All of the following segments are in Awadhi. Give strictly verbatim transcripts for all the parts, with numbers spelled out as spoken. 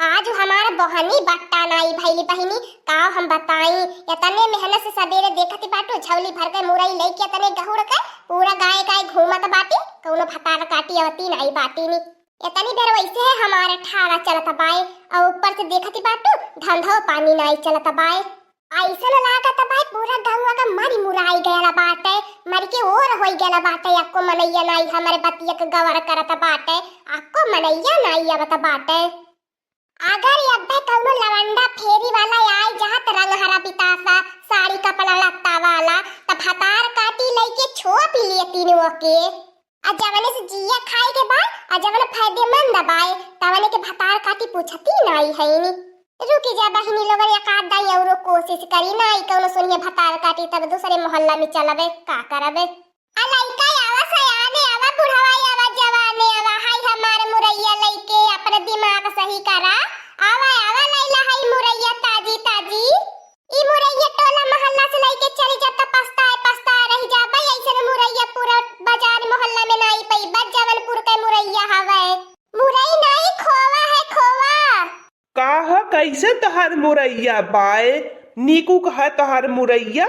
आज हमार बहनी बट्टा नाई भइली बहिनी, का हम बताई। एतने मेहनत से सबेरे देखत बाटू, झौली भर के मुरई लइके एतने गहुड़ के पूरा गाँय गाँय घूमत बाटी, कउनो भतार काटी अवती नाई बाटी नी। एतनी देर वइसे है हमार ठाड़ा चलत बाए, अउर ऊपर से देखत बाटू धंधो पानी नाई चलत बाए। अइसन लागत बाए पूरा गउँवा का मरी मुराई गयल बाटे, मरी के ओर होई गयल बाटे, अक्को मनइया नाई हमरे बतिया के गवर करत बाटे, अक्को मनइया नाई आवत बाटे। अगर अब्बे कउनो लवंडा फेरी वाला आइ जात रंगहरा पितासा, साड़ी कपड़ा लत्ता वाला, त भतार काटी लइके छोप लियतीन ओके। आ जवने से जिया खाए के बाए, आ जवन फायदेमंद बाए, तवने के भतार काटी पूछती नाई हइनी। रुकी जा बहिनी लोगन, एक आध दाई अउरो कोशिश करी, नाई कउनो सुनिए भतार काटी, तब दूसरे मोहल्ला में चलबे, का करबे। आ लइका आवा, सयाने आवा, बुढ़वा आवा, जवाने आवा, हाय हमार मुरैया लइके अपन दिमाग सही करा। आवा, आवा, लइला हाय मुरैया ताजी, ताजी। ई मुरैया टोला मोहल्ला से लइके चली जा त पछताए, पछताए रहि जाबे। अइसन मुरैया पूरा बाजार मोहल्ला में नाई पइबा, जवनपुर के मुरैया हवे। मुरई नाई, खोवा है, खोवा। का ह, कइसे तोहार मुरैया बाए? नीकू कहा तोहार मुरैया?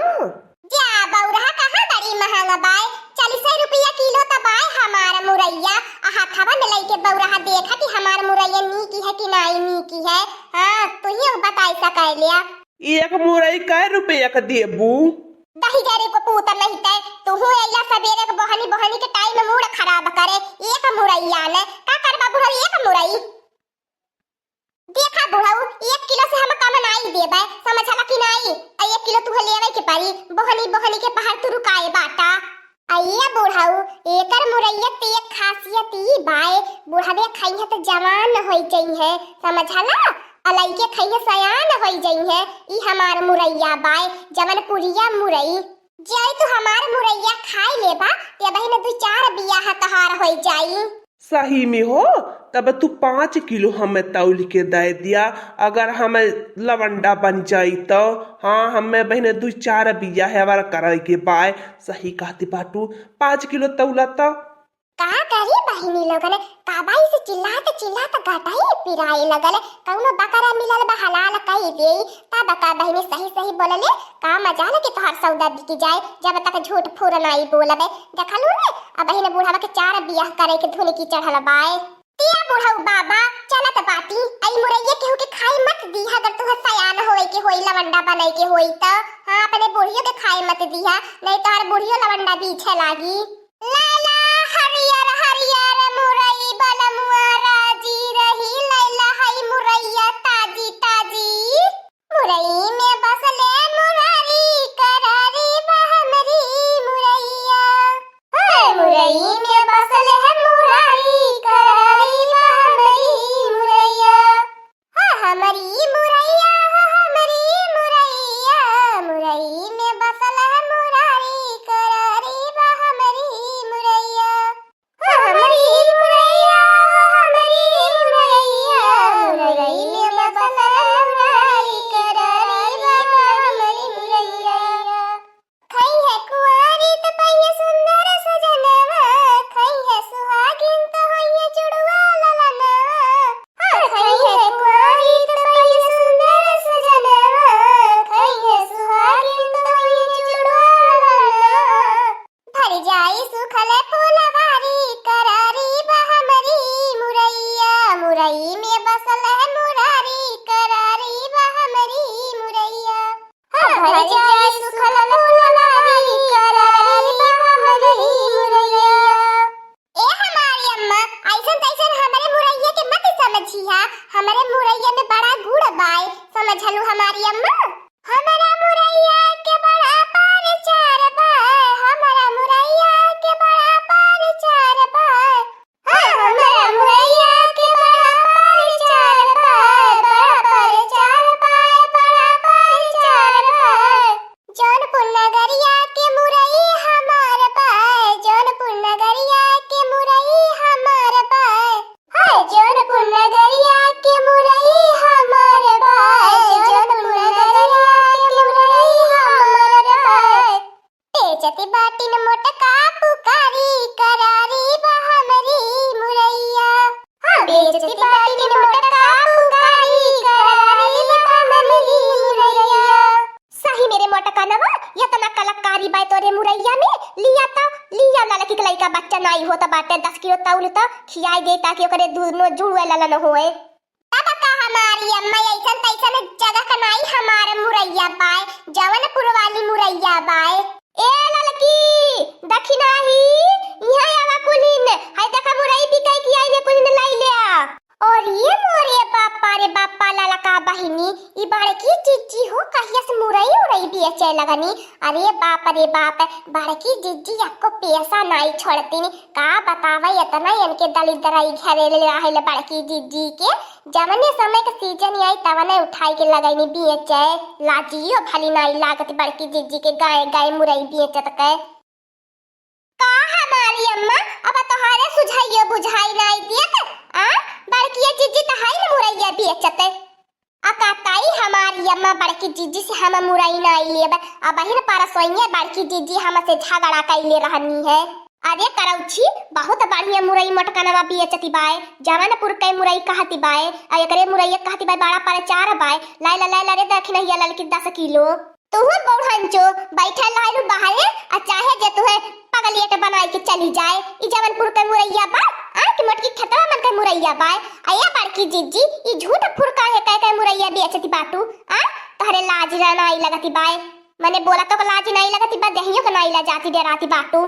जा बउरहा, कहाँ बड़ी महंग बाए, चालीस रुपया किलो त बाए हमार मुरैया। आ हथवा में लइके बउरहा देखा कि हमार मुरैया नीकी है कि नाई नीकी है। हाँ, तुहियो बताई सकै लिया। एक मुरई कै रुपया क देबू? दही जरे को पूत नहीं तै, तुहू अइला सबेरे के बहनी, बहनी के टाइम में मूड खराब करे। एक मुरैया ने का करबा बुढ़ऊ, एक मुरई? देखा बुढ़ऊ, एक किलो से हम कम नाई देबै, समझला कि नाई? आ एक किलो तुहे लेवे के पड़ी, बहनी, बहनी के बाहर तू रुकाए बाटा। अइया बुढ़ऊ, एकर मुरैया के एक खासियत ई बाए, बुढ़वे खइहे त जवान होइ जइहे, समझला? आ लइके खइहे सयान होइ जइहे, ई हमार मुरैया बाए, जवनपुरिया मुरई। जय तू हमार मुरैया खाए लेबा, ते बहिन दुइ चार बियाह तहार होइ जाई। सही में हो, तब तू पाँच किलो हमें तौल के दे दिया, अगर हमें लवंडा बन जाई तो। हाँ, हमें बहिने दुइ चार बियाह हमारा करे के बाय। सही कहती बाटू, पाँच किलो तौला तो। का करी बहिनी लोगन, काबाई से चिल्लात चिल्लात गटई पिराए लगल, कउनो बकरा मिलल बा हलाल कई देई, तब का बहिनी सही सही बोलले, का मजाल कि तोहार सौदा बिक जाए, जब तक झूठ फूर नाई बोलबे। देखलू ने, अब बहिन बुढ़वा के चार बियाह करे के धुन की चढ़ल बाए। तिया बुढ़ऊ बाबा, चलत बाटी, अई मुरैया केहू के खाई मत दीहा, अगर तुहे सयान होए के होई, लवंडा बनई के होई त। हाँ, अपने बुढ़ियो के खाई मत दीहा, नहीं तोहार बुढ़ियो लवंडा बीछे लागी। लैला हरियर हरियर मुरई बलमुआ राजी रही, लैला हई मुरैया ताजी ताजी। मुरई में बसले मुरारी, करारी बा हमरी मुरैया। हाय, मुरई में बसले मुरारी, करारी बा हमरी मुरैया। हाँ, हमरी मुरैया, हाँ, हमरी मुरैया, मुरई में बसल है मुरारी, करारी बा हमरी मुरैया। हाँ, हमरी मुरैया, हाँ, हमरी मुरैया, मुरई में बसल है मुरारी, करारी बा हमरी मुरैया। खइहे कुंवारी त पइहे सुंदर सजनवा, खइहे सुहागिन त होइहे जुड़वा ललनवा। हाँ, खइहे कुंवारी त पइहे सुंदर सजनवा, खइहे सुहागिन त होइहे जुड़वा ललनवा। भर जाई सुखल फूलवारी, करारी बा हमरी मुरैया, मुरई में बसल है मुरारी, करारी बा हमरी मुरैया। भर जाई सुखल फूलवारी, करारी बा हमरी मुरैया। ए हमारी अम्मा, अइसन तइसन हमरे मुरैया के मत समझिहा, हमरे मुरैया में बड़ा गुण बाय, समझलू हमारी अम्मा? हमरा मुरैया के बड़ा परचार बाय, हमरा मुरैया के बड़ा परचार बाय। हाँ, हमरा मुरैया के बड़ा परचार बाय, बड़ा परचार बाय, बड़ा परचार बाय। जौनपुर नगरिया के मुरई हमार बाय, जौनपुर नगरिया के मुरई हमार बाय। हाय, जौनपुर नगरिया के मुरई हमार बाय, जौनपुर नगरिया के मुरई हमार होत बाटे, दस किलो तौल त खियाई दे, ताकि ओकरे दूनो जुड़ुए ललन होए। तब का हमारी अम्मा, अइसन तइसन जगह का नाई हमार मुरैया बाय, जौनपुर वाली मुरैया बाय। ए ललकी, दखिनाही, इहाँ आवा कुलिन, हाय देखा मुरई बिकाई की आई ने, कुलिन लाई ले आ। अरे मोरे बापा रे बापा, ललका बहिनी, ई बड़की जिज्जी हो कहिया से मुरई उरई बेचे लगनी। अरे बाप रे बाप, बड़की जिज्जी एक्को पैसा नाई छोड़तीन। का बतावे, इतना इनके दलिद्दराई घेरे ले रहल बड़की जिज्जी के। जवने समय के सीजन आई, तवने उठाई के लगैनी बेचे। लाजियो भली नाई लागत बड़की जिज्जी के गाय गाय मुरई बेचत के। का हमारी अम्मा, अब तोहारे सुझाइयो बुझाई नाई दियत, आ? बड़किया जिज्जी त हई न मुरैया बेचत। आ का ताई हमारी अम्मा, बड़की जिज्जी से हम मुरई नाई लेब। अबहिन परसोइये बड़की जिज्जी हमसे झगड़ा कइले रहनी है। अरे करौछी, बहुत बढ़िया मुरई मोटकनवा बेचती बाय, जवनपुर के मुरई कहती बाय, आ एकरे मुरैया कहती बाय, बड़ा प्रचार बाय। लाई ला, लाई ला रे दखिनहिया ललकी दस किलो। तुहू बौढ़ंचो बैठल रहलू बाहरे, आ चाहे जे तुहे पगलेट बनाई के चली जाए। ई जवनपुर के मुरैया बा, आ कि मोटकी खेतवा मन के मुरैया बा। आ ये बड़की जिज्जी, ई झूठ फुरका है कह के मुरैया बेचती बाटू, आ? तोहरे लाज नाई लगती बाय, मने बोला तो लाज नाई लगती बा, देहियो के नाई लजाती डेराती बाटू।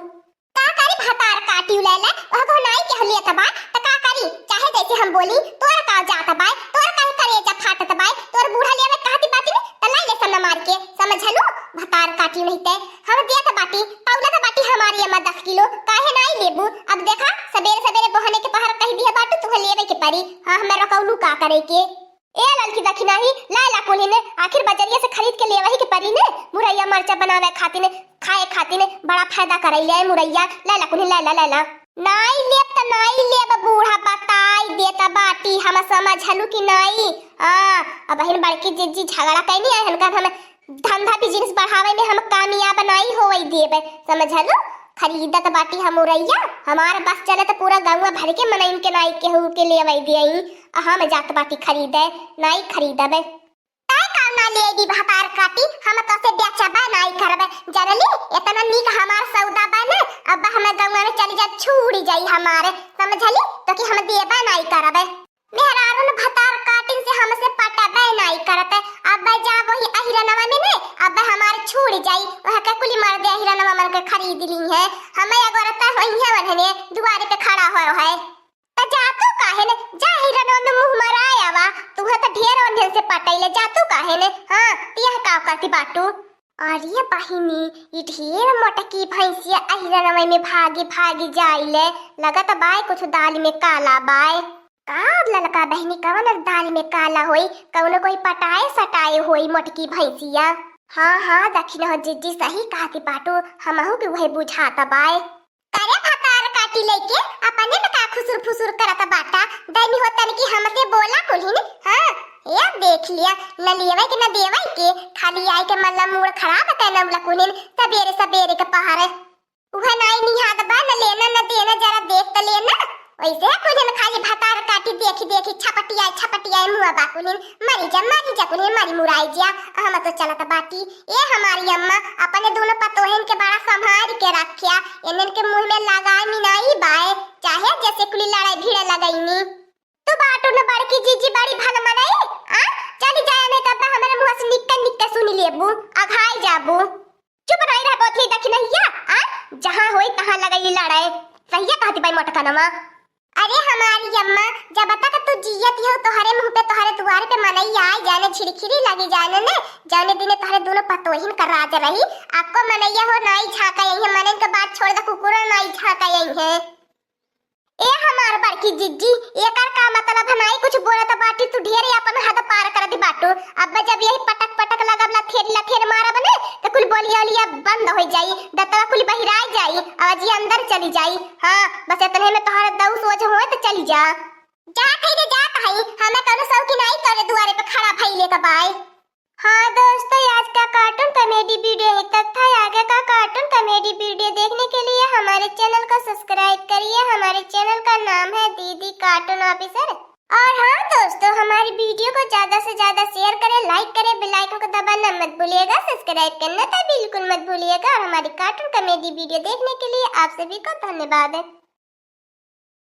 का करी भतार काटी ले ले, ओह को नाई के लेत बा, त का करी? चाहे जैसे हम बोली, तोर का जात बा, तोर का करेजा फाटत बा, तोर बूढ़ा लेवे कहती बाटी, त लाई ले सन्ना मार के, समझलू? भतार काटी नहीं ते, हम देत बाटी, तौलत बाटी हमारी अम्मा दस किलो, काहे नाई लेबू? अब देखा, सबेरे सबेरे बहने के पहर कह दिया बाटू, तुहे लेवे के परी। हाँ, हमें रकौलू का करे के? ए ललकी दखिनही, लाई ला कुल्हिन, आखिर बजरिया से खरीद के लेवही के परी ने, मुरैया मरचा बनावे खातिन, खाए खातिन, बड़ा फायदा करैले है मुरैया, लाई ला कुल्हिन, लाई ला, लाई ला। नाई लेब त नाई लेब, बूढ़ा बताई देत बाटी, हम समझलू कि नाई? हाँ, अबहिन बड़की जिज्जी झगड़ा कैनी है, हनका हम धंधा बिजनेस बढ़ावे में हम कामयाब नाई होवई देब, समझलू? खरीदत बाटी हम मुरैया, हमार बस चले त पूरा गौवा भर के मनइन के नाई केहू के लेवई देई, आ हम जात बाटी खरीदे, नाई खरीदबे। तै का ना लेगी भतार काटी, हम तोसे बेचबे नाई करबे, जनली? इतना नीक हमार सौदा बा ने, अब हम गौवा में चली जा, छूड़ी जाई हमारे, समझली? तो कि हम देबे नाई करबे। मेहरारून भतार काटिन से हमसे पटबे नाई करत। अब जा वही अहिरनवा में ने, अब हमार छूड़ जाई, वह के कुली मर्दे अहिरनवा मन के खरीद ली है। हमें अगोरता होई है वन्हने दुआरे पे खड़ा होय है। त जा तू काहे ने, जा अहिरनवा में मुँह मराए आवा, तू है त ढेर ओन्हन से पटैले, जा तू काहे ने, हाँ, तिया का करती बाटू। अरे बहिनी, ई ढेर मोटकी भैंसिया अहिरनवा में भागी भागी जाइले, लगत बाय कुछ दाल में काला बाय। का ललका बहिनी, कवन दाल में काला होई? कौनो कोई पटाए सटाए होई मोटकी भैंसिया। हाँ, हाँ, दखिनहो जिज्जी, सही कहती बाटू, हमहू के उहे बुझात बाय। करे भतार काटी लेके अपने में का खुसुर फुसुर करत बाटा? दैनी हो तनकी हमसे बोला कुल्हिन, हाँ? ए देख लिया, न लेवे के न देवे के, खाली आए के मतलब मूड खराब है न उला कुल्हिन, सबेरे सबेरे के पहर। उहे नाई निहाद बा, न लेना न देना, जरा देख त लेना। वैसे कुल्हिन खाली भतार काटी देखी देखी छपटियाए छपटियाए मुआ बा कुल्हिन, मरी जा मरी जा कुल्हिन, मरी मुराई जा। हम तो चलत बाटी। ए हमारी अम्मा, अपने दोनों पतोहन के बड़ा संभाल के रखिया, इन्हन के मुंह में लगाए मिनाई बाय, चाहे जैसे कुली लड़ाई भिड़े लगैनी। तू बाटू न बड़की जीजी बड़ी भल मनई, आ? चली जाए नहीं तब हमरे मुंह से निक्के निक्के सुनी लेबू, अघाई जाबू। चुप नहीं रह पोथी दखिनहिया, आ? जहाँ होई तहाँ लगई लड़ाई, सहिया कहती बाई मोटकनवा। अरे हमारी अम्मा, जब तक तू जियत हो, तोहरे मुंह पे, तोहरे दुआरे पे मनई आए जाने, झिड़खिरी लगी जाने ने, जाने दिने तोहरे दोनों पतोहिन का राज रही। आपको मनैया हो नाई झांका यही है, मनन के बात छोड़ दे, कुकुरो नाई झांका यही है। ए हमार बड़की जिज्जी, एकर का मतलब है? नाई कुछ बोलत बाटी, तू ढेर अपन हद पार करत बाटू। अब जब यही पटक पटक लगब, लथेर लथेर मारब ने, त कुल बोलिया ओलिया बंद हो जाई, दतवा कुल बहिराई जाई, आवाजी अंदर चली जाई। हाँ, बस इतने में तोहरा दऊ सोच होए त चली जा। जात है रे, जात है, हमें कौनो शौकी नाई तोरे दुआरे पे खड़ा भइले का बाय। हाँ दोस्तों, आज का कार्टून कॉमेडी वीडियो यहीं तक था। आगे का कार्टून कॉमेडी वीडियो देखने के लिए हमारे चैनल को सब्सक्राइब करिए। हमारे चैनल का नाम है दीदी कार्टून ऑफिसर। और हाँ दोस्तों, हमारी वीडियो को ज्यादा से ज्यादा शेयर करें, लाइक करें, बेल आइकन को दबाना मत भूलिएगा, सब्सक्राइब करना तो बिल्कुल मत भूलिएगा। और हमारी कार्टून कॉमेडी वीडियो देखने के लिए आप सभी को धन्यवाद।